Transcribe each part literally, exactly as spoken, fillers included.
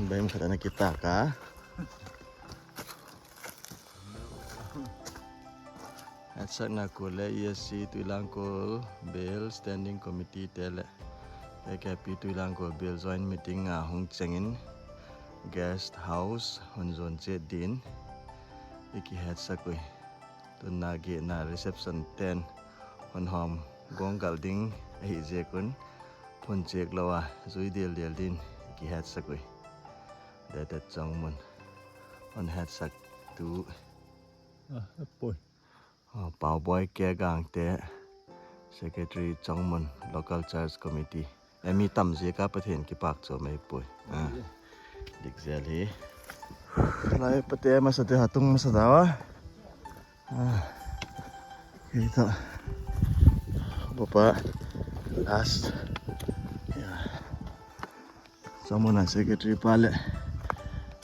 Baim khat ana kitak a. Hetsakna Kole E S C Tuilangkol Bel Standing Committee te le A K P Tuilangkol Bel Joint Meeting a hung chengin guest house hung jon chet din i kihetsak ui. Tuna gehna reception ten hung hom gong gal ding ahi jeh un hung chek lou a jui del del din i kihetsak ui. Date Chongmun hung hetsak tu. Ah, apoi. Ah, Paoboi Kegang te, Secretary Chongmun, Local Church Committee. Emi tam jeh a Pathen kipak chom eipoi. Ah, dik jel hi. Lai pate masa te hatung masa dawa. Ah, kita. Bapa last. Ya. Chongmun a secretary pa le,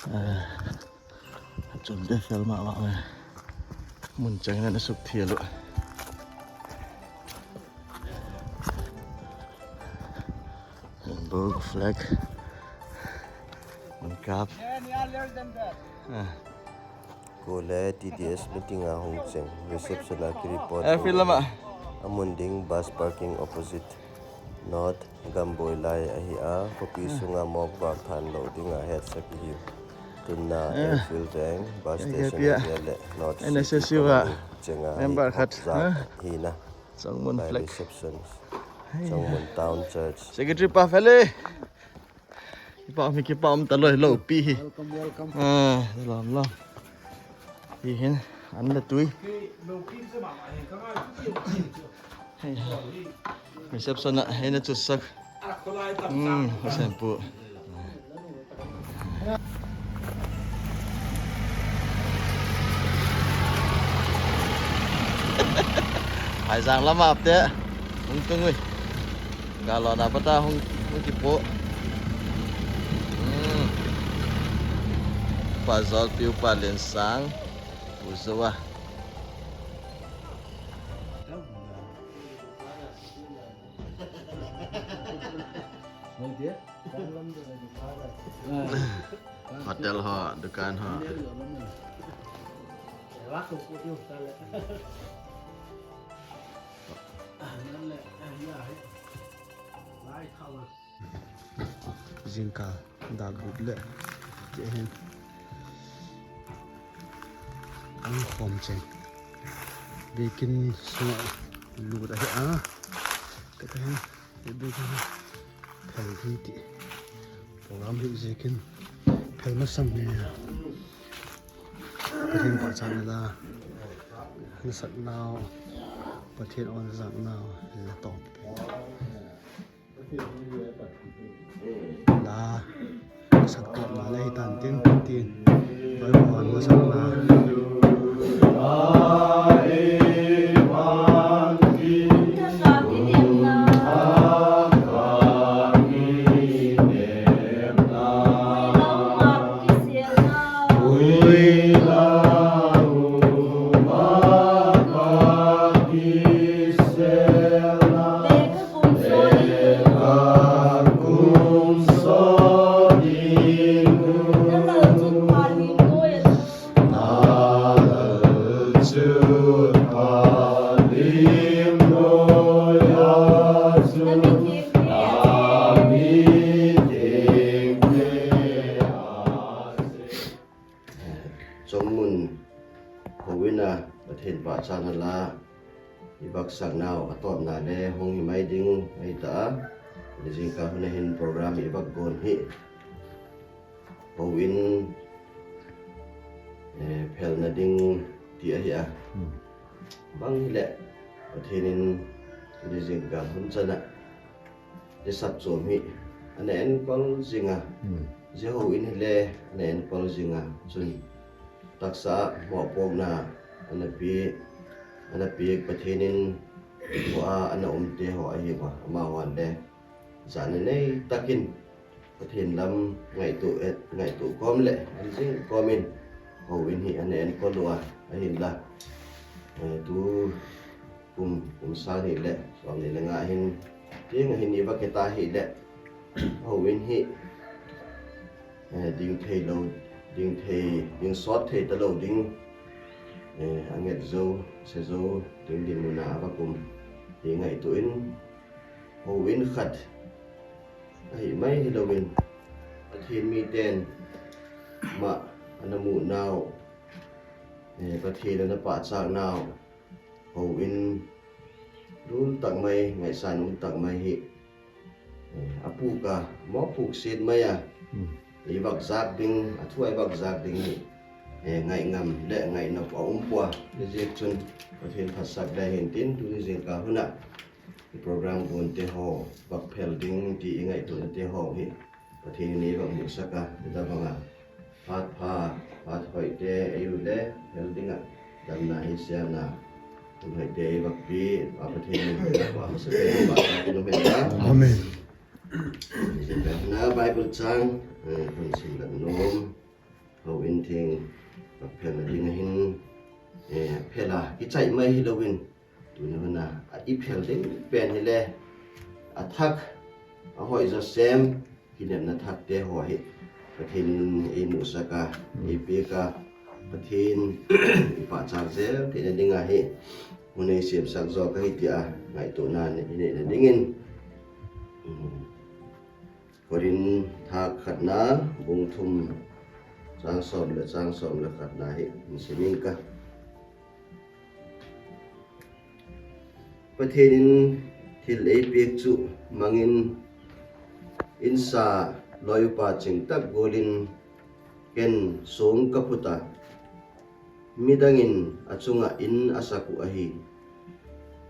eh, achom te fel mama me. Mun chang na suk thial u. Rainbow flag. Mun kap. Ah. Kole T D S meeting a hung cheng, reception a kireport. Amun ding bus parking opposite North Gamboi lai ahi a, khopi sunga mok vak than lou dinga hetsak ihiu. Tuna Airfield Veng bus station ahi a le North City Colony chenga hi khat hina. Chongmun flag. Reception. Chongmun Town Church. Secretary pa fele. Kipa mi kipa um taloi lou pi hi. Welcome, welcome. Ah, lom lom. Hi hin an la tui. Reception a hina chusak. Hmm, asen pu. Haijang lama apte. Hung tung ui. Galon a pat a hung, hung kipoh. Hmm. Pa Jolpi, Upa Liensang, U Joa. Hotel ho, dukan ho. Jingkah dak gup le kei hin ang khom cheng. Biakin sunga lut ahi a. Kata hin biakin phel ding ti program hi jiakin phel masang ne. Pathen pachatna la nasah nau, Pathen o nasah nau la tom. La nasah top na le hitan tin tin. Oi, Pathen nasah na. Chongmun houin a Pathen pachatna la i vak sang nau a totna le hung hi mai ding ahi ta a, ni jingkah hun a hin program i vak gon hi houin, eh, phelna ding ti ahi a. Hmm. Bang hile Pathen in ni jingkah hun chan a i sapchom hi ana enkol jing a. Hmm. Jia houin hile ana enkol jing a. Chun taksa a mohpuakna ana pe, ana pe Pathen in hou a ana um te ho ahi va, amaho le jana nei takin Pathen lam ngaito, eh, ngaito kom le, an jing kom in, houin hi ana enkol u a, ahinla. Eh, tu kum, kum sang hi le, som ni le nga hin, tiang hin i va keta hi le, houin hi, eh, ding thei lou, ding thei, ding sot thei talou ding, eh, anget jou, se jou, ding dinmun a ava um, ti ngaito in, houin khat, ahi mai hilouvin, Pathen miten, ma, ana mu nau, eh, Pathen ana pachat nau, houin, lul tak mai, ngaisang um tak mai hi, eh, apuk a, mo puk sit mai a, Hmm. i vak jak ding, athu a i vak jak ding hi, eh, ngai ngam le ngai nop a um poi, hijeh chun, Pathen phatsah le hin tin, tuni jingkah hun a, i program gon te ho, vak phel ding, ti i ngaito na te ho hi, Pathen in ei vak musak a, tabang a, phat pha, phat hoi te, ei u le, phel ding a, damna hi siam na, hun hoi te, ei vak pi, a Pathen in, ei vak musak a, ei vak musak a, Amen. Amen. Na Bible chang, eh, hun sim dan nom, houin theng, vak phel na ding a hin, eh, phel a, i chai mai hilouvin, tuni hun a, a i phel ding pen hi le, a thak, a hoi jo sem, kinepna thak te ho hi, Pathen in ei musak a, ei pek a, Pathen i pachat jel, theina ding a hi, mun ei semsak jo ka hi ti a, ngaito na nei, nei na ding in. Um, Korin thak khatna, bung thum, chang som le, chang som le khatna hi, in sim ing ka. Pathen in thil ei pek chu mangin insa loi upa ching tak gol in ken song ka phut a, midang in achunga in asak u ahi.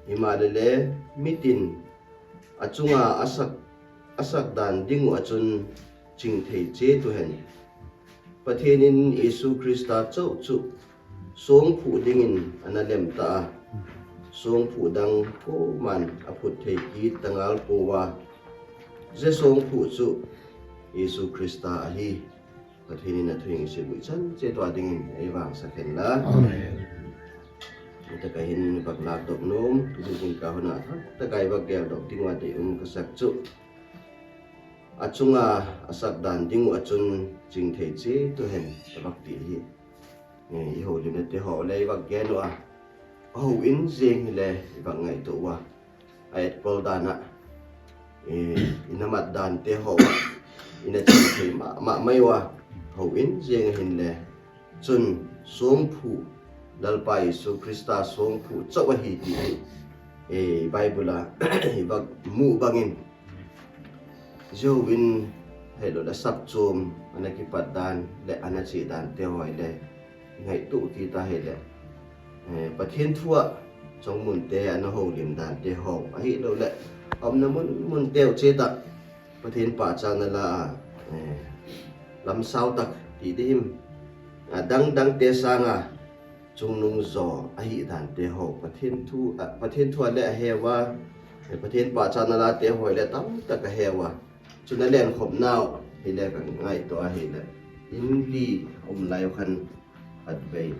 Himahleh le mitin achunga asak, asak dan ding u achun ching thei chet u hen. Pathen in Jesu Christa chauh chu songphu dingin ana lem ta a, songphu dang koiman aphut thei kit ta ngal pouva, je songphu chu Jesu Christa ahi. Pathen in athu hing sibui chan che tua dingin ei vangsa khen la. Amen. Ita ka hin vak lak dok nom, tu hin ka huna tha, ta kai vak gel dok ding wa te um ka sak chu. Achunga asak dan ding u achun ching thei chet u hen, ka vak ti hi. Eh, i houlimna te ho le i vak gen u a. Houin jeng hi le i vak ngaito u a. A etkol dan a. Eh, i na mat dan te ho a. I na ching thei ma, ma mai u a. Houin jeng hin le. Chun songphu, Lalpa Jesu Christa songphu chauh ahi ti hi, eh, Bible a, i vak mu bangin. Jehovah in, hei lo le sapchom, ana kipat dan, le ana che dan te ho le, ngaito kit a hei le. Eh, Pathen thu a, chongmun te ana houlim dan te ho, ahi lo le, aumna mun, mun te u che ta. Pathen pachatna la a, eh, lamsau tak ti ding him. A dang dang te sanga chungnung jo ahi dan te ho. Pathen thu, a, Pathen thu a le ahe uva, eh, Pathen pachatna la te ho le tam tak ahe uva. Chun a len khop nau, hi le ka ngaito a hi le. In li um lai u khan at vei.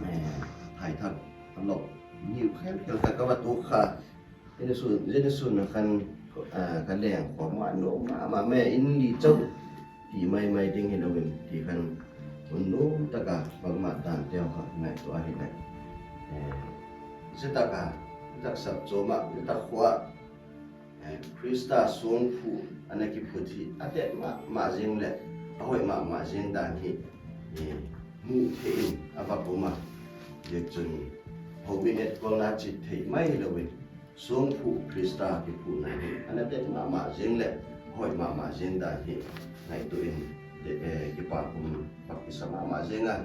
Eh, hai thak, a lok. Ni khel khel ka ka va tu kha. Jesu, Jesu na khan, ah, ka leng khom ma, no, ma, ma, me in li chau. Ti mai mai ding hi lo in, ti khan, un no, taka, bang ma dan te ho, ngai to a hi ngai. Eh, se taka, tak sap cho ma, tak khua. Eh, Krista song phu, ana ki phu thi, a te ma, ma jing le, a hoi ma, ma jing dan hi. Eh, mu the in, a va ko ma. Ye chun, ho mi et ko na chit thei mai lo in. Songphu Krista kiphuhna hi, ana tet mama jeng le, hoi mama jeng dan hi, ngaito in, de, eh, kipa kum, pak kisa mama jeng a,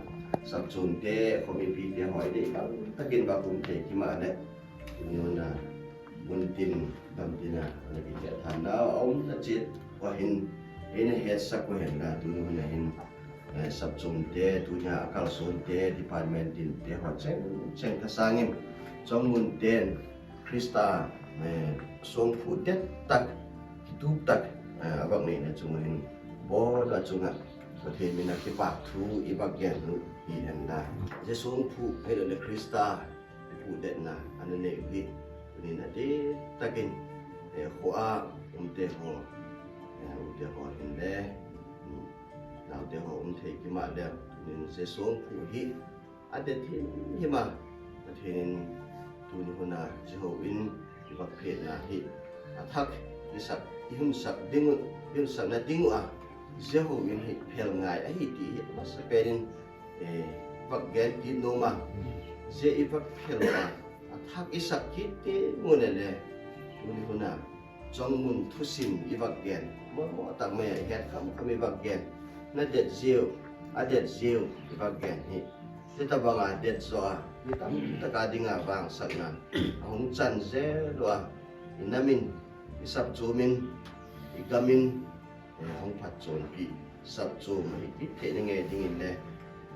sapchom te, khomipi te, hoi de, bang takin va kum te, kima le, tuni hun a, mun tin, gam tin a, ana kiche than na, aum na chit, va hin, eina hetsa ko hen la, tuni hun a hin, eh, sapchom te, tunia a kalson te, department tin te, ho cheng, cheng ta sangin, chongmun ten, Krista, eh, songphu det tak, kitup tak, eh, a vak neina chunga hin, bol a chunga, Pathen mina kipak thu i vak gen u hi hen la. Je songphu, hei lo le Krista, phu detna, ana nei u hi, tunin a det takin, eh, khoa, um te ho, eh, um te ho hin le, um, Te ho um thei kima le, tunin je songphu hi adet himhim a, Pathen in tuni hun a Jehovah in i vak phetna hi athak i sak, i hunsak ding u, i hunsakna ding u a, Jehovah in hi phel ngai ahi ti hi amasa pen in, eh, vak gen kit nom a, je i vak phel u a, athak i sak kit teng u le le, tuni hun a Chongmun thusim i vak gen. Mo, mo tak mai a i het kham kham i vak gen. Na det jiu, a det jiu i vak gen hi. Hitabang a det jo a, mi tamtak a ding a vangsakna ahung chan jel u a, i nam in, i sapchom in, i gam in, eh, hung phatchompi, sapchom ahi kit theina nge ding in le,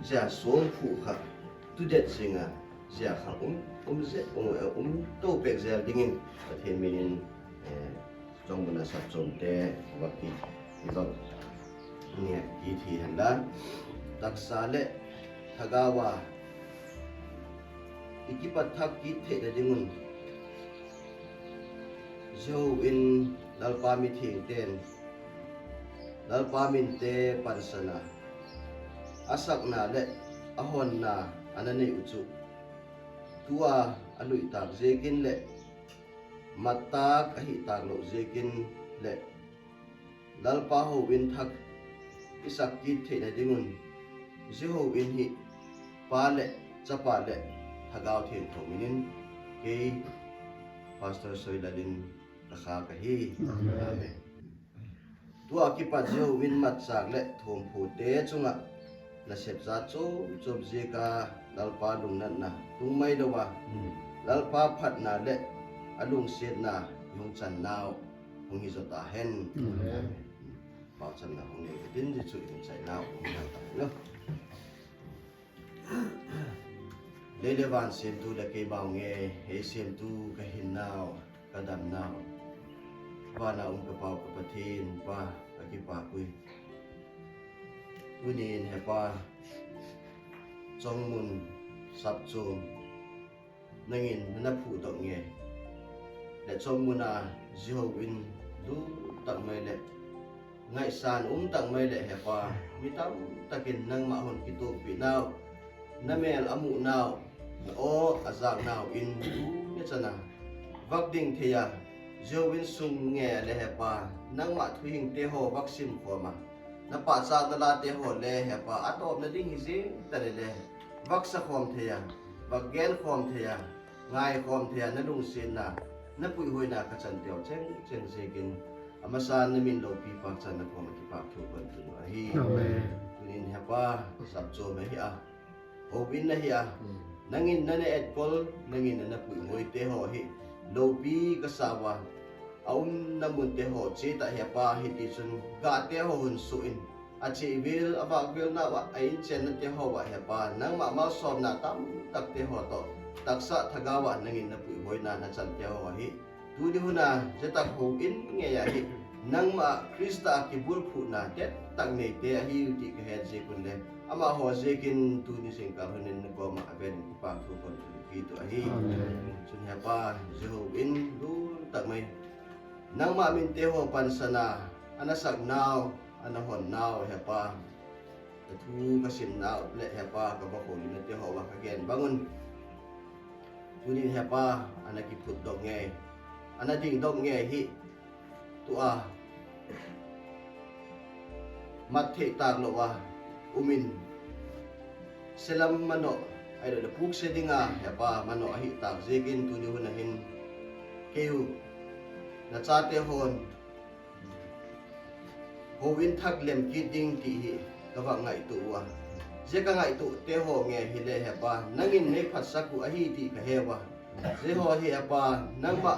jia songphu kha, tu det jing a, jia kha um, um je, um, um to pek jel ding in, Pathen min in, eh, Chongmun a sapchom te, vak ki, vak nge kit hi hen la. Taksa le thagau a i kipat thak kit theina ding un, Jehovah in Lalpa mitheng ten Lalpa min te pansan a, a sakna le a honna ana nei u chu, tua a lui tak jek in le mat tak ahi tak lo jek in le, Lalpa houin thak i sak kit theina ding un, Jehovah in hi Pa le Chapa le Thagau Theng thou min in, kei Pastor Soilal in ka kha ka hi. Amen. Amen. Tua kipat Jehovah in matchak le thumphu te chunga nasep jat chom chom jek a Lalpa lungnatna tung mai lou a, Hmm. Lalpa phatna le a lungsetna i hung chan nau hung hi jo ta hen. Amen. Amen. Pau channa hung nei ka tin di chu i hung chai nau hung hi ta hen. Lei le van semtu le keima nge, hei semtu ka hinnau, ka damnau. Vana um ka Pau ka Pathen, Pa, ka kipak uve. Tunin he Pa, Chongmun sapchom, nangin nana phudoh nge. Le Chongmun a Jehovah in lungtak mai le ngaisang um tak mai le he Pa, mi tamtakin nangma hon kitopi nau, na mel a mu nau, na aw a jak nau in tu le chana vak ding thei a, Jehovah in sung nge le he Pa, nangma thuhing te ho vak sim khom a, na pachatna la te ho le he Pa, a tawpna ding hi jing ta le le, vak sa khom thei a, vak gen khom thei a, ngai khom thei a, na lungsetna, na puihoina ka chan teu cheng cheng jek in, a masa na min loupi pachatna koma kipak thu kon tun u ahi. Amen. Tunin he Pa, sapchom ahi a, houin ahi a, Hmm. nangin nana etkol, nangin nana puihoi te ho hi loupi ka sa uva, a umna mun te ho che ta he Pa, hiti chun gah te ho hung suh in, a cheh vel, a vak vel nau a, a in chenna te ho a he Pa, nangma malsomna tamtak te ho toh, taksa thagau a nangin na puihoina na chan te ho hi, tuni hun a, je tak houin ngei a hi, nangma Christa a kibulphuhna det tak nei te ahi ti ka het jek un le, amaho jek in tuni jingkah hun in na koma a ven kipak thu kon tun kit u ahi. Amen. Chun he Pa, Jehovah in lungtak mai, nangma min te ho pansan a, ana sak nau, ana hon nau he Pa, ka thu ka sim nau le he Pa, ka vak houlimna te ho a ka gen bang un, tunin he Pa, ana kiphutdoh nge, ana dingdoh nge hi, tua mat thei tak lou a um in, selam manoh, ahilou le pukse ding a he Pa, manoh ahi tak jek in tuni hun a hin, keiho na chate hon houin thak lem kit ding ti hi ka vak ngaito uva, je ka ngaito te ho nge hi le he Pa, nangin nei phatsak u ahi ti ka he uva, je ho hi he Pa, nangma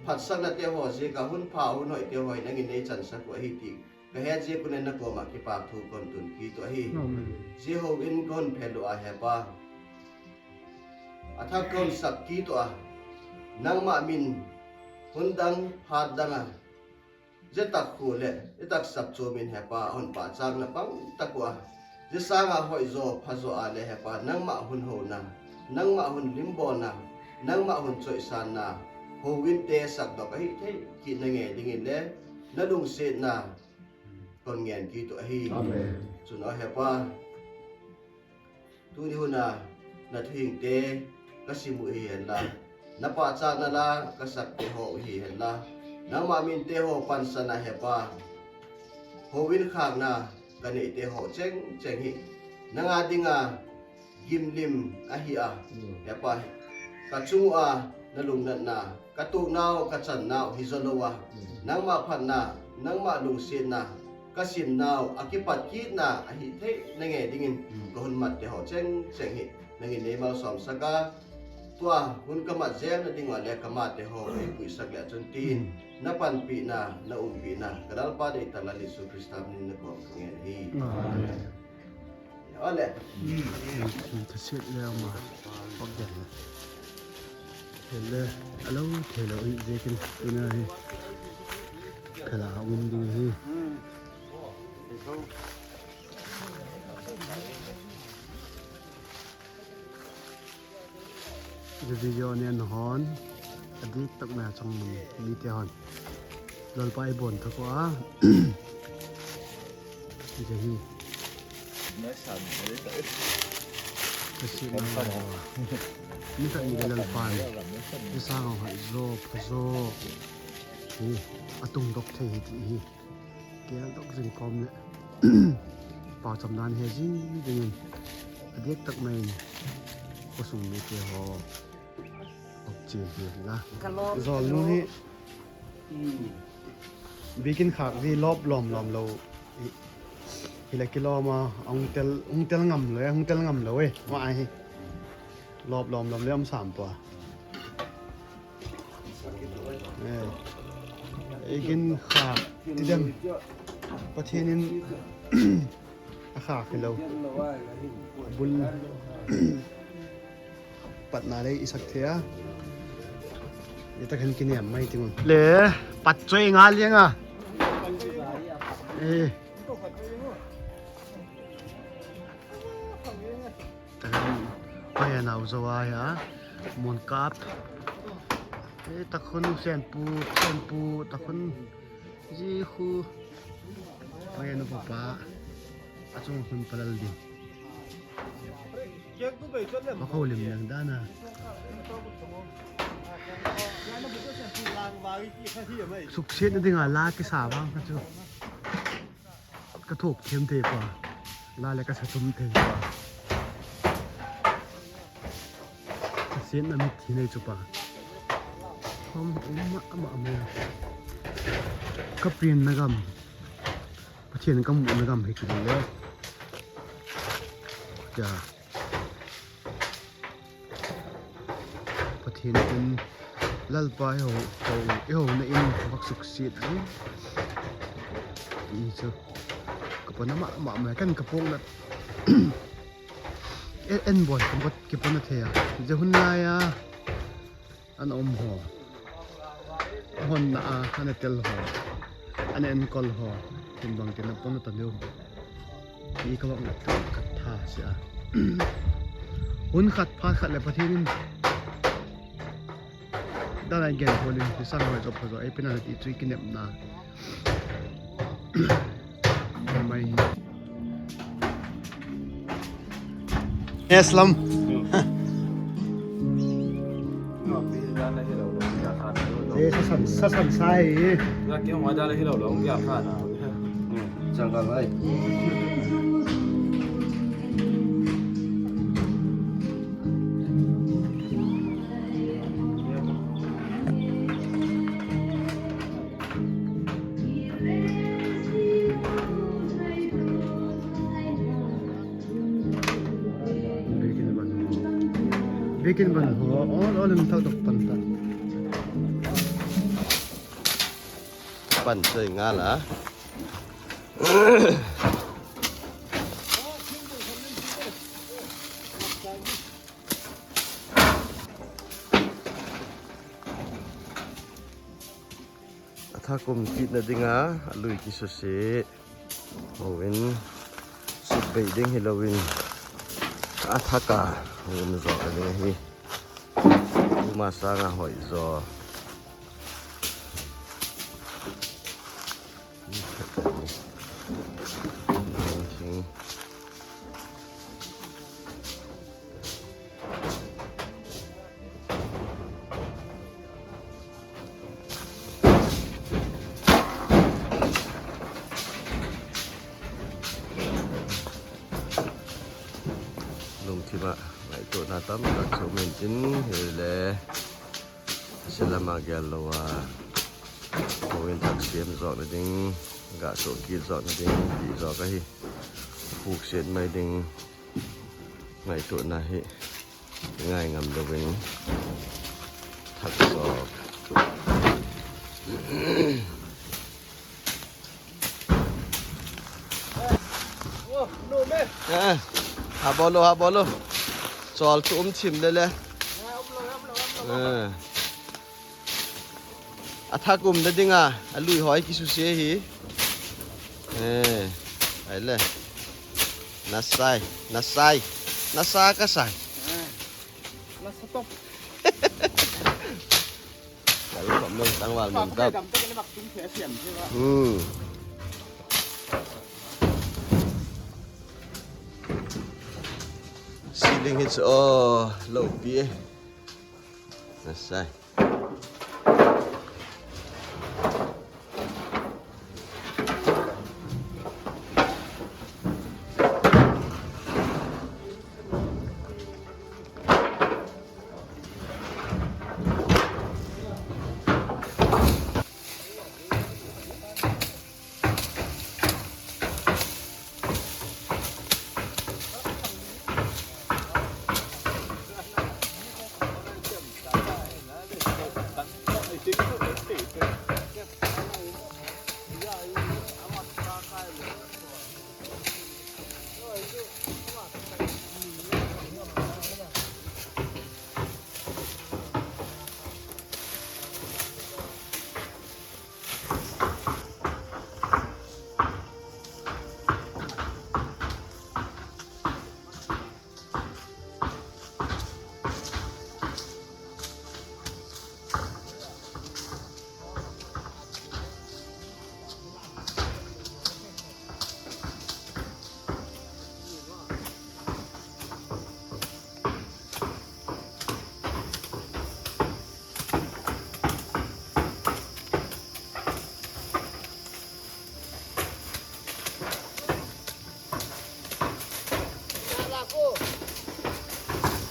phatsakna te ho, je ka hun pha hun hoi te ho hi nangin nei chansak u ahi ti ka het jek un le na koma kipak thu kon tun kit u ahi. Amen. Jehovah in kon phel u a he Pa, a thak kon sak kit u a, nangma min hun dang phat dang a, je tak khu le, je tak sapchom in he Pa, hon pachatna pang tak u a, je sang a hoi jo, pha jo a le he Pa, nangma hon houna, nangma hon limbolna, nangma hon choisanna, houin te sak doh ahi thei kit na nge ding in le, na lungsetna kon ngen kit u ahi. Amen. Chun aw Hepa, tuni huna na thuhingte ka sim u hi henla, na pachatna la ka sakte ho u hi henla, nangma minte ho pansan a Hepa, houin khakna ka neite ho cheng cheng hi nanga dinga gimlim ahi a, Hepa, ka chung u a na lungnatna, ka tuhnau, ka channau hi jolou a, nangma phatna, nangma lungsetna, ka simnau, a kipat kitna ahi thei na nge dingin ka hun matte ho cheng cheng hi nangin nei malsom saka, tua hun ka mat jel na ding u a le ka matte ho ei puisak le chun tin na panpina, na umpina ka Lalpa deital Lal Jesu Christa min in na kom ka ngen hi. Amen. Ole. Thasiat le ama. Pok den le. Hele, alo, thelo i jekin ina hi. Kala um ding hi. Video nen hon, adik tak na chong mun mite hon. Lalpa i bon thako a. Jehi. Kasi na. Ni tak ni Lalpa ni. Ni sa ngau hai jo, pha jo. Hi, atung dok thei hi ti hi. Kel dok jing kom le. Pau cham dan he jing jing in. Adik tak mai in. Khosung mite ho. Ok, chi hi la. Ka lop, jol ka nu lop. Hi. Hmm. Bikin khak ji lop lom lom lou. Hi, hi la kilom a, hung tel, hung tel ngam lou, eh, hung tel ngam lou, eh. Ma hi. Lop lom lom le um sam tua. Eh. Bikin khak ti dem. Pathen in a khak hi lou. Bul. Patna le i sak thei a. Ita khan kinem mai ti ngun. Le, pat choi nga liang a. Eh. Takan, pai a nau zo a ya. Mon kap. Eh, takhun sen pu, sen pu, takhun. Ji khu. Pai a nu papa. Achung khun palal din. Pakho lim yang dana. Suksiet na dinga la kisa vang ka chu. Ka thok them thei pa. La le ka sa thum thei pa. Ka siet na mit thi nei chu pa. Hom um ma ma ma. Ka pin na gam. Pathen ka mu na gam hi ki le. Ja. Pathen in Lalpa i ho, ho, i ho na in vak suksiet in. I chu. Ka pa na ma, ma, ma, kan ka pong na. En, en bon, ka pa, ki pa na thei a. Je hun lai a. Ana um ho. Hon na a, ana tel ho. Ana enkol ho. Kin bang kin na pon ta neu. Ki ka bang na tu ka tha sia. Hun khat pha khat le Pathen in. Dana gen ho lim ki sang ho jo pha jo. Ei pina ti tui ki nem na. Mai. Yes, lam. Eh, sa san, sa san sa eh. Chang ka lai. Bikin ban ho. Bikin ban ho. All, all in thak dok pan ta. Pan choi nga la. Atha kum kit na dinga, alui ki suse. Houin, sut bei ding hi louvin. Atha ka, houin jo ka ding hi. Uma sanga hoi jo. Lungthim a ngaihtuahna tamtah chu um intin, hile, selama gel lou a, houin thak sem jona ding, gah soh kit jona ding, ti jong ahi, pukset mai ding, ngaihtuahna hi ngai ngam louvin thak jok. Eh, ha bolo, ha bolo. Chol chu um chim le le. Eh. Athak umna dinga, alui hoi kisuse hi. Eh, ahile. Nasai, nasai. Nasa kasai. Nasa top. Kal khom lou tangval mun tap. Hmm. Ceiling hi chu, oh, loupi e. Nasai.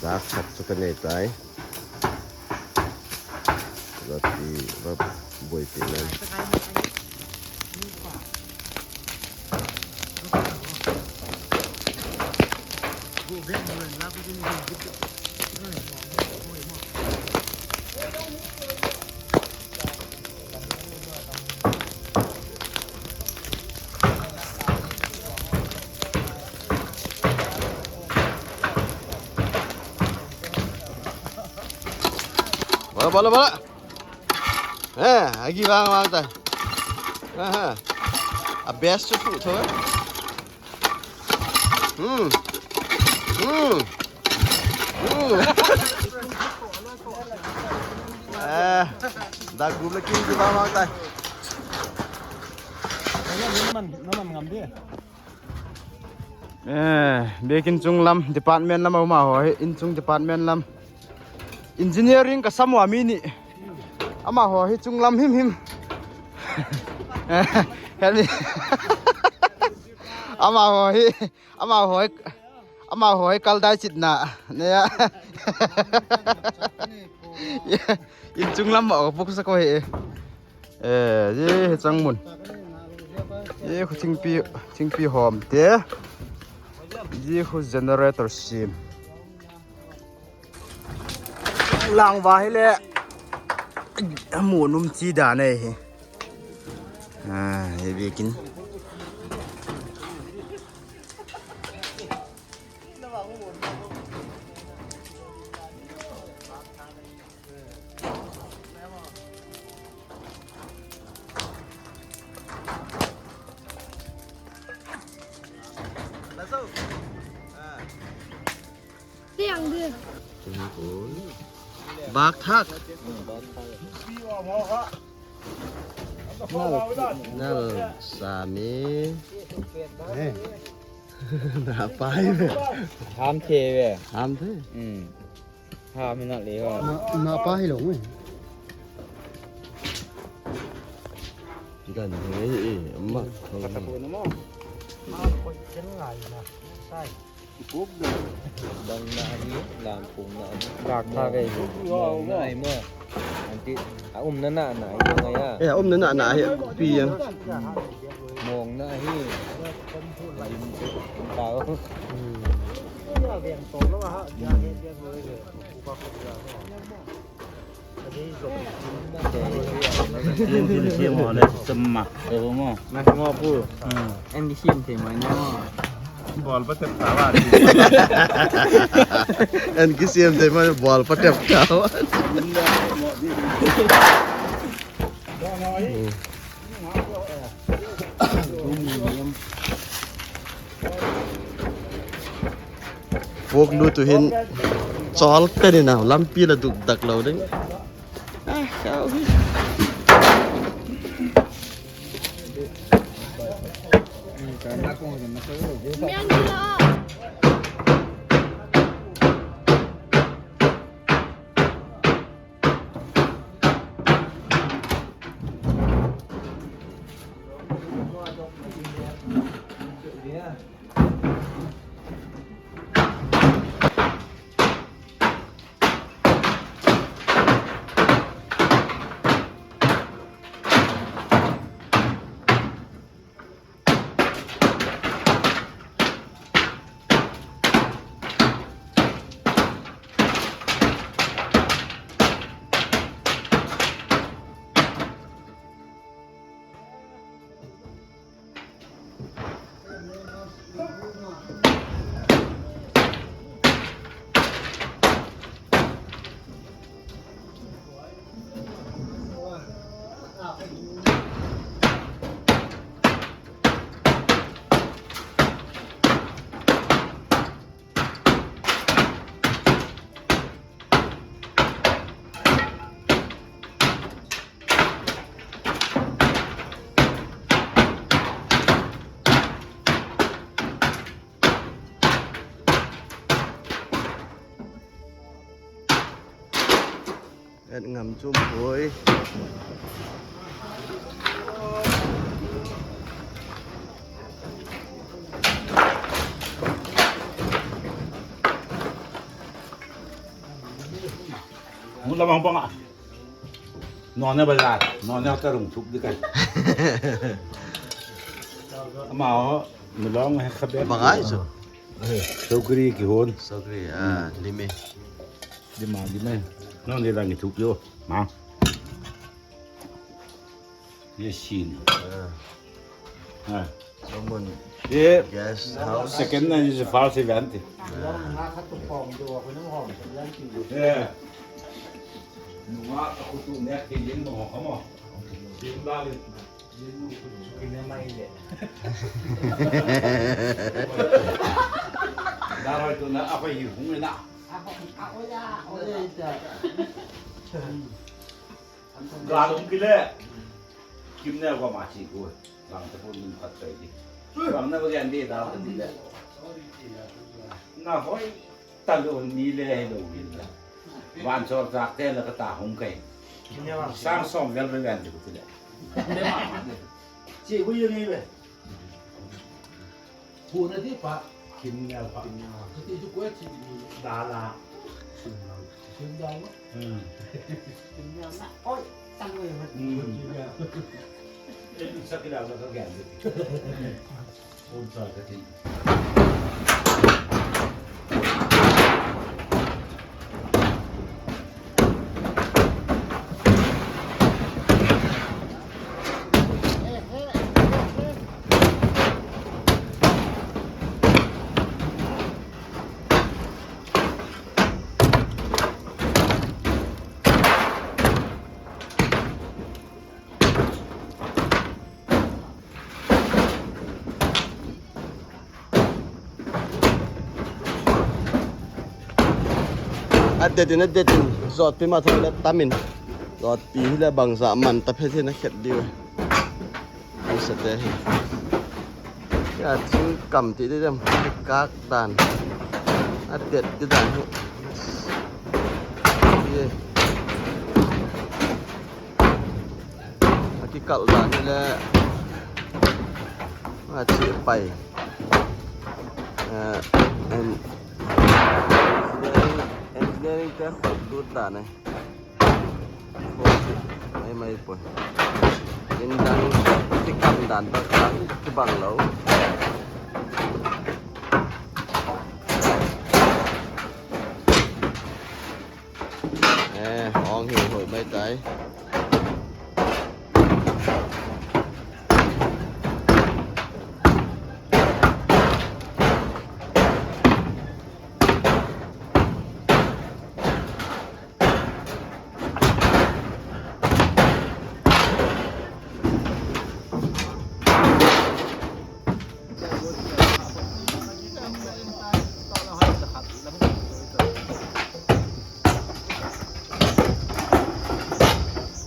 Dak khat chu kanei tai. Roti va boipi nan. Bala, bala, bala. Eh, agi bang bang tai. Aha. A best chu phu tho. Hmm. Hmm. Hmm. Eh, da group le kin ki bang bang tai. Naman, naman ngam di. Eh, biakin chung lam, department lam, amaho hi, in chung department lam. Engineering ka sam uva mi ni. Amaho hi chung lam him him. Heni. Amaho hi, amaho hi, amaho hi kal dai chit na. Ne ya. In chung lam ma puk sa ko hi. Eh, ye hi chang mun. Ye khu thingpi, thingpi hom te. Ye khu generator sim. Lang va hi le. Mu num chi da nei hi. Ah, ye biakin. Tiang di. Bak thak. Nal, nal sami. Eh. Na pa hi ve. Ham the ve. Ham the. Hmm. Ham na le ho. Na, na pa hi lo nge. Gan he e, ma. Ka ta ko na mo. Ma ko chen ngai na. Sai. Ipuk na. Dang na ahi, lampung na ahi. Dak tha ve. Mong na ahi mo. Anti, a um na na na ahi mo ngai a. Eh, a um na na na ahi, pi yang. Mong na ahi. Pao. Hmm. Sem, sem ho le, sem ma, eh, mo. Na mo pu. Hmm. En kisem thei mai na mo. Bol pa tep ta wa. En kisem thei mai, bol pa tep ta wa. Hmm. Pok lu tu hin chol pen in a lampi la duk dak lo ding. Ah, sao hi. Et ngam chum poi. Mun lamang pa nga. Noney bazar, noney ka rung thup di kai. Ama ho, milong he khabe. Bangai so. Sokri kihon. Sokri, ah, lime. Lima, lime. Noney lang thup yo. Ma. Ye sin. Ah. Ah. Someone. Ye. Guest house. Second na ye first event. Ah. Ye. Nunga ka kutu ne ke yin mo ka mo. Yin ba le. Yin mo kutu ke ne mai le. Da roi tu na a ko yi hung na. Galum kile. Kim ne ko ma chi ko. Bang te pun min khat kai di. Bang na ko yan di da ko di le. Na hoi ta lo ni le he lo ni le. Van chor tak te la ka ta hung kai. Sang som vel ve yan di ko ti le. Chi ko ye ni ve. Hu na ti pa. Kim ne pa. Kim ne pa. Ti tu ko chi ni da la. Sim da. Sim da. Hmm. Kim ne na. Oi. Tang wei ma. Hmm. Eh, sa kila ka ka gan. Oi, sa ka ti. Adetin, adetin, jotpi ma thei le tamin. Jotpi hi le bangsa man ta phe thei na khet diu. Ai sa te hi. Ka thing kam ti di dem, kak dan. A det ti dan hi. Ye. A kikal dan hi le. A chi pai. Eh, en-, engineering, engineering te khop lut dan eh. Mai mai poi. In dan, kikam dan bang, bang kibang lou. Eh, hong hi hoi mai tai.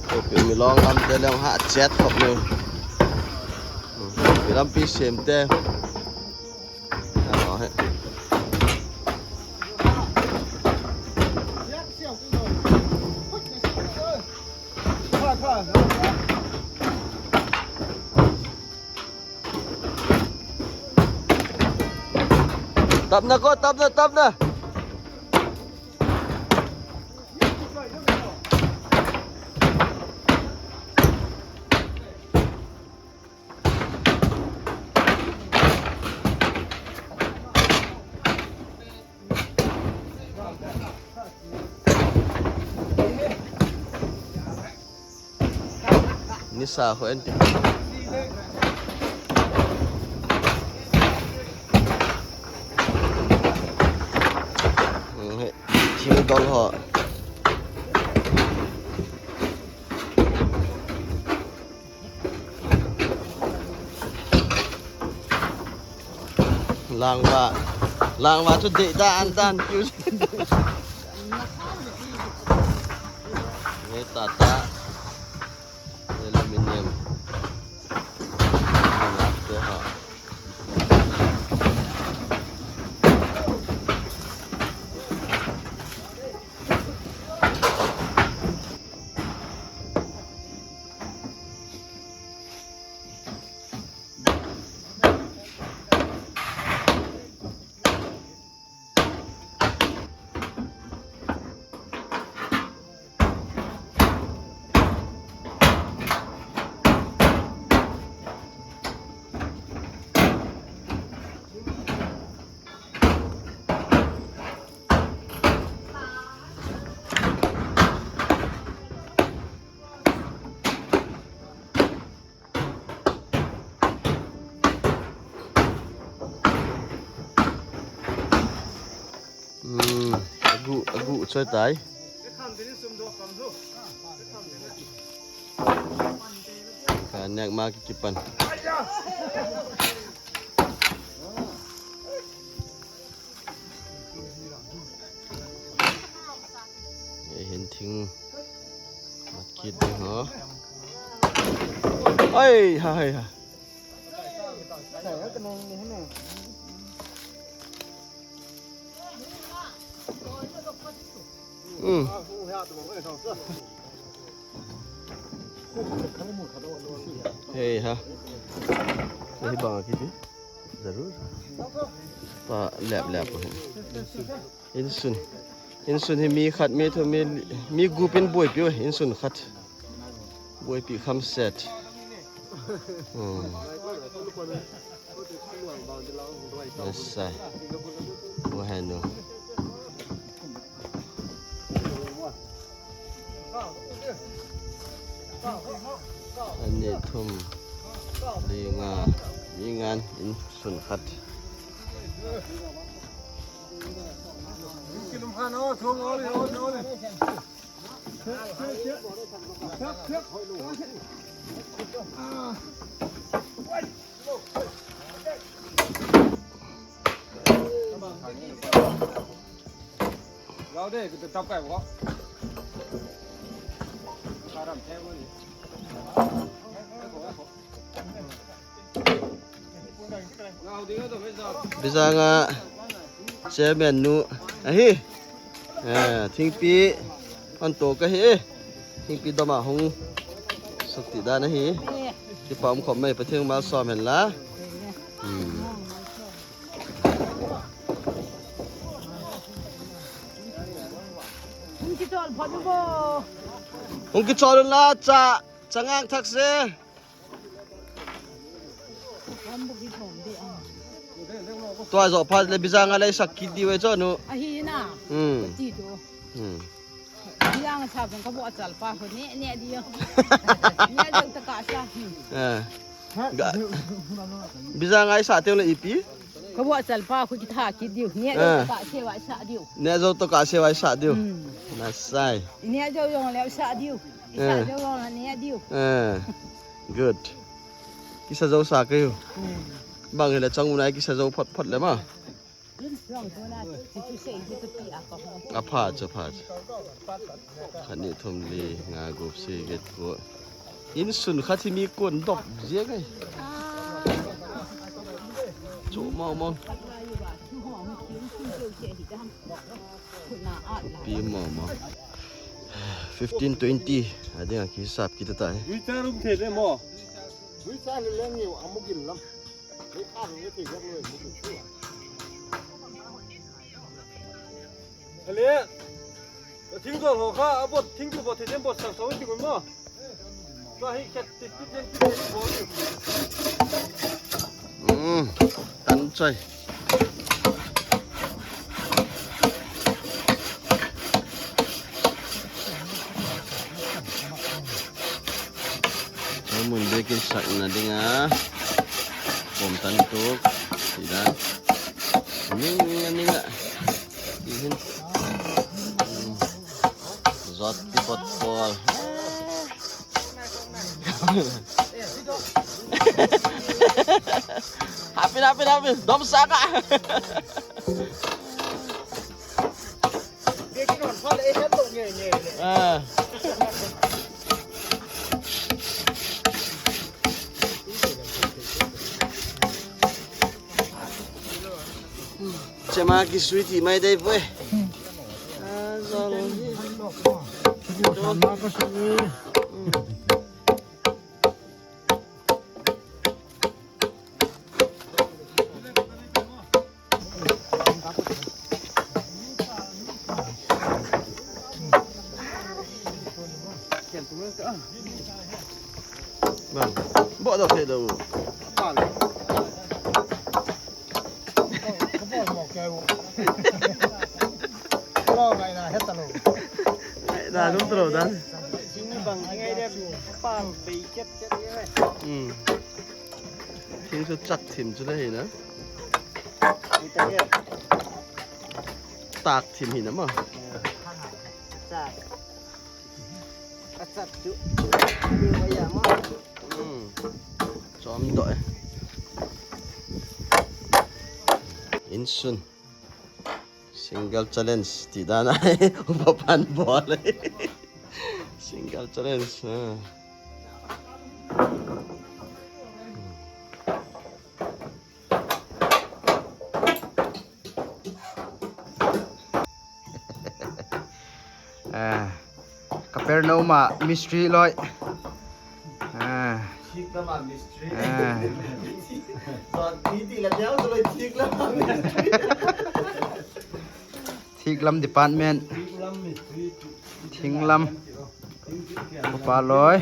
Kopi mi long lam te long ha chet khop ni. Mi lampi sem te. Alo he. Tapna ko, tapna, tapna. Nisa ho en ti. Hmm, he, thil dol ho. Langva, langva chu dei dan dan kiu. Ngai ta ta. Aluminium. Te ha. Hmm, agu, agu choi tai. Ka nek ma ki kipan. Ei, hin thing mat kit ding ho. Ai, ha, hai, ha. Hmm. Hei ha. Hei bang kiti. Zarur. Pa lep lep ko hin. Insun. Insun hi mi khat, mi thum, mi, mi gup in boipi u, insun khat. Boipi kham set. Hmm. Yes, sir. Wo hai nu. Ani thum, li nga, mi ngan insun khat. Bijanga chairman nu ahi. Eh, thingpi hon to ka hi. Thingpi doma hung suk ti dan ahi. Kipa um khop mai, Pathen malsom hen la. Hmm. Hung kichol phot un bo. Hung kichol un la cha, cha ngang thak se. Tua jo phat le Bijanga le sak kit diu e cho nu. Ahi na. Hmm. Ti tu. Hmm. Bijanga sa jong ka bo achal pa ho ne ne diu. Ne diu ta ka sa. Eh. Ga-, Bijanga i sa teu le ipi? Ka bo achal pa khu kitha kit diu. Ne diu ta ka se wa sa diu. Ne jo to ka se wa sa diu. Hmm. Nasai. Ne jo jong le sa diu. I sa jo jong le ne diu. Eh. Good. Kisa jo sa kei u. Hmm. Bang hile chang u nai kisa jo phot phot le ma. Apha chu, apha chu. Khat ni thum li nga gup si get ko. Insun khat hi mi kon dop jeng ai. Chu mau mau. Pi mau mau. Fifteen twenty. Ading a kisap kita ta. Ui cha rum the de mo. Ui cha le leng yo amu gil lam. Ale, thing jol ho kha, abot, thing jol bot, thei bot, sang sang ti kun mo. Sa hi khat ti ti ti ti bot. Hmm, tan choi. Mun bekin sakna dinga. Pom tan tuk. Sida. Ning, ning, ning. Ihin. Zot ki bot pol. Hapin, hapin, hapin. Dom saka. Ah. Chema ki sweetie mai dai poi. Ah, zolo. Vâng. Bộ đâu thể đâu. Lo ngai na het ta lo. Ngai na lum ta lo dan. Sing bang ngai de pal bei chet chet ngai. Hmm. Thing su chak thim chu le hi na. Ni ta ye. Tak thim hi na ma. Chak. Achak chu. Ni ma ya ma. Hmm. Chom doh e. Insun. Single challenge. Ti dan a. Upa pan bol e. Single challenge. Ha. Ah, Capernaum a mystery loi. Ah. Thik lam a mystery. Ah. Zot ti ti la deu loi thik lam a mystery. Thik lam department. Thik lam mystery. Thing lam. Upa loi.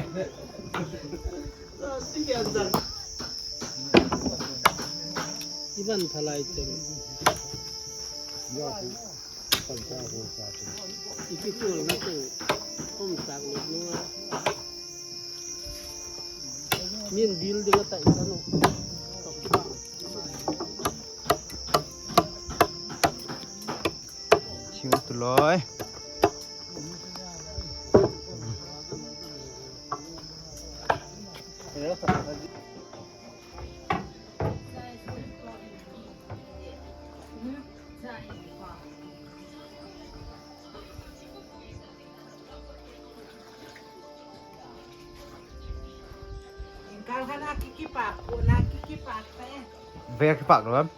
Iban phalai te. Ipi tu na tu. Om tak lu nu. Min bil de ta isa no. Thing tu loi. Engkau hana kiki pak, ko na kiki pak te. Ve kipak lou em?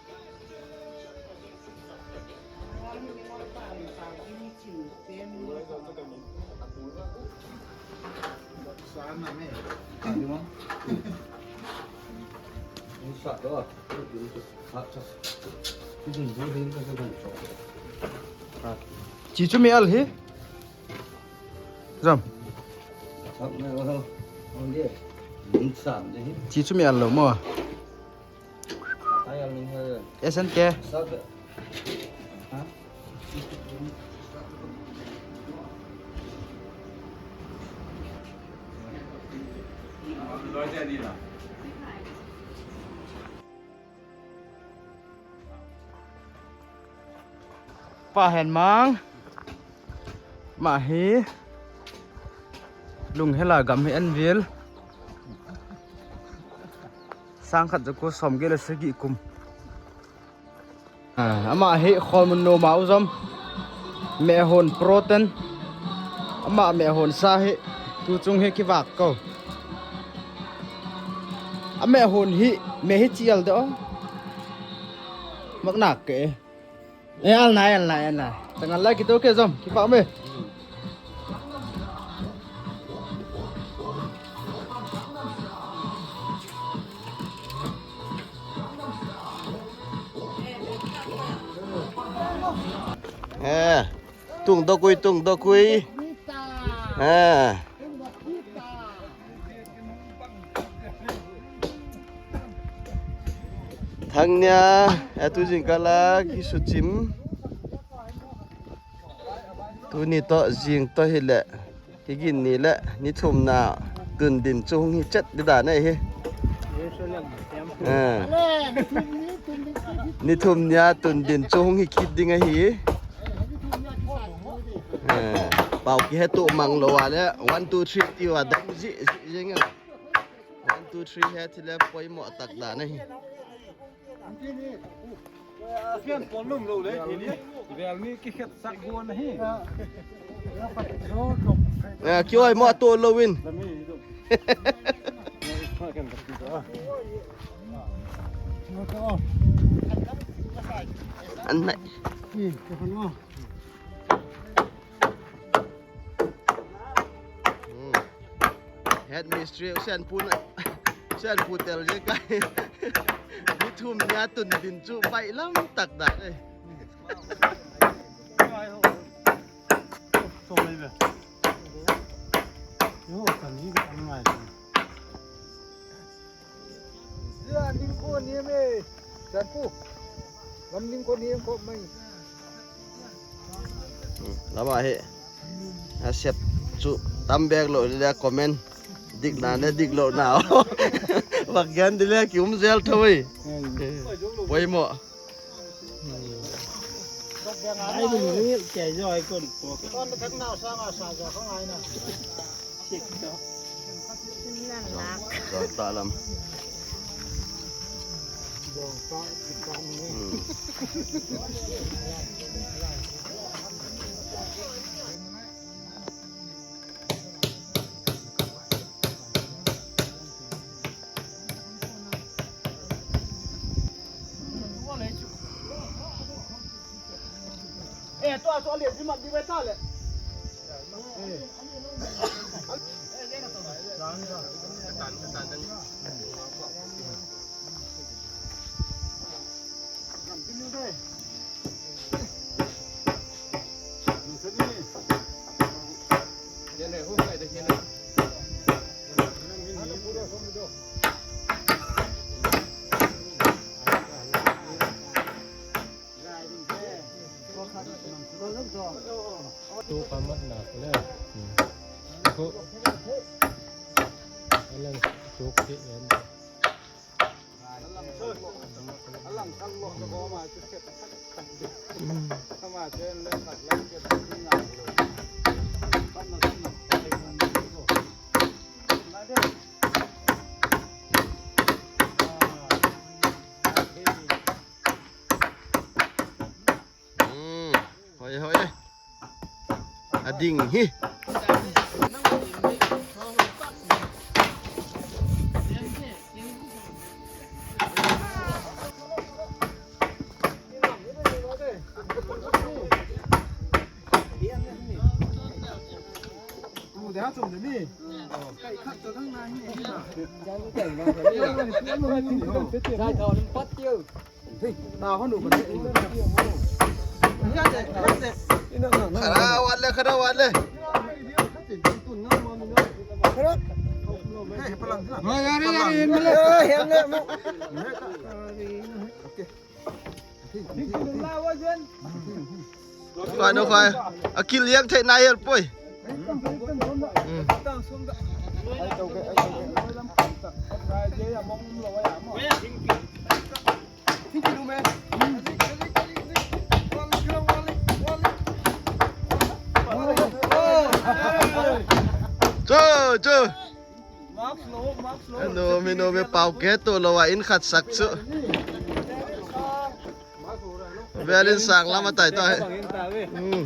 Chi chu mi al hi. Jom. Chi chu mi al lou mo. S N K. Pa Hen Mang. Ama hi lunghel a gam hi en vil. Sang khat ja ko som get le sagi kum. Ah, ama hi Kholmun nom a u jom. Mehon pro ten. Ama mehon sa hi tu chung hi kivak ko. A mehon hi, me hi chi al de o. Mak nak ke. E, al nai, al nai, al nai. Tang al lai kito ke jom, kipa me. Eh, tung dokui, tung dokui. Eh. Thangnia, atu jingkah la kisuchim. Tuni toh jing toh hile, higin ni le, ni thumna tun din chu hung hi chet di dan ahi. Eh. Ni thum nia tun din chu hung hi kit ding ahi. Eh. Pau kihe tu mang lou a le, one, two, three ti uva dam ji, ji, jing a. One, two, three he thile poimo tak dan ahi. Fian pon lum lo le, thili. Vel ni kikhet sak gon ahi. Eh, kioi mo to lo win. An nai. Hmm. Head mistri, u Sianpu na, u Sianpu tel je kai. Ni thum nia tun din chu pai lam tak da e. Yo, kan ni ka ngai. Lamding ko ni me. Sianpu. Lamding ko ni ko mai. Hmm, lama he. Asep chu tam bek lo le comment. Dik na le dik lo na. Bak gen di le ki um jel thoi. Poimo. Ai, bu ni ke jo ai kon. Kon tak na sa nga sa ja khang ai na. Sik to. Jong ta lam. Hmm. Eh, tua, tua, le, di mat, di weta le. Eh. Tu kamat na kule. Hmm. Ko. Alang tu ke yan. Hmm, hoi, hoi. Ading hi. Khara wale, khara wale. Khoi, no khoi. Akil yak thei na yer poi. Cho, cho. Ano, mi no me pau ke to lo wa in khat sak chu. Velin sang lama tai tai. Hmm.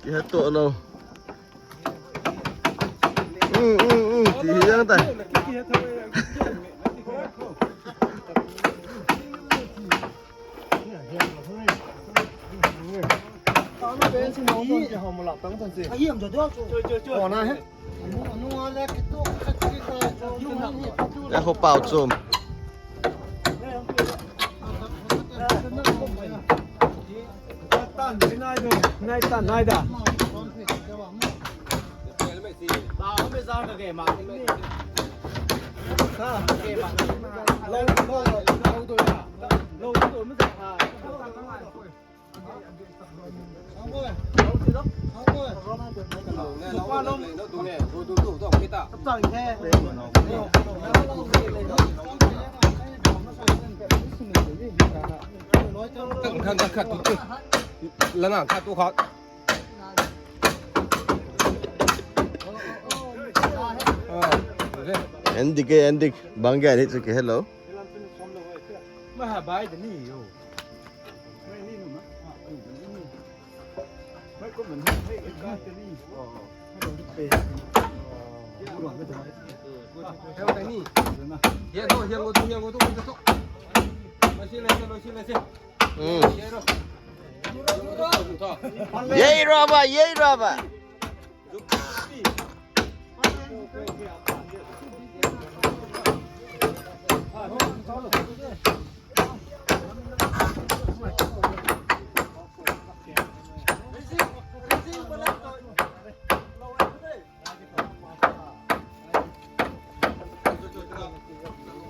Ke to lo. Hmm, hmm, hmm. Ti yang tai. Ya ho pau chum. Langa khat tu khat. Endik, endik. Bang gani chu ke hello. Ma ha bai de ni yo. Hmm. Yei raba, yei raba.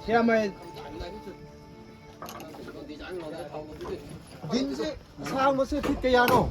Siamai. Din se, sang mo se fit kaya no.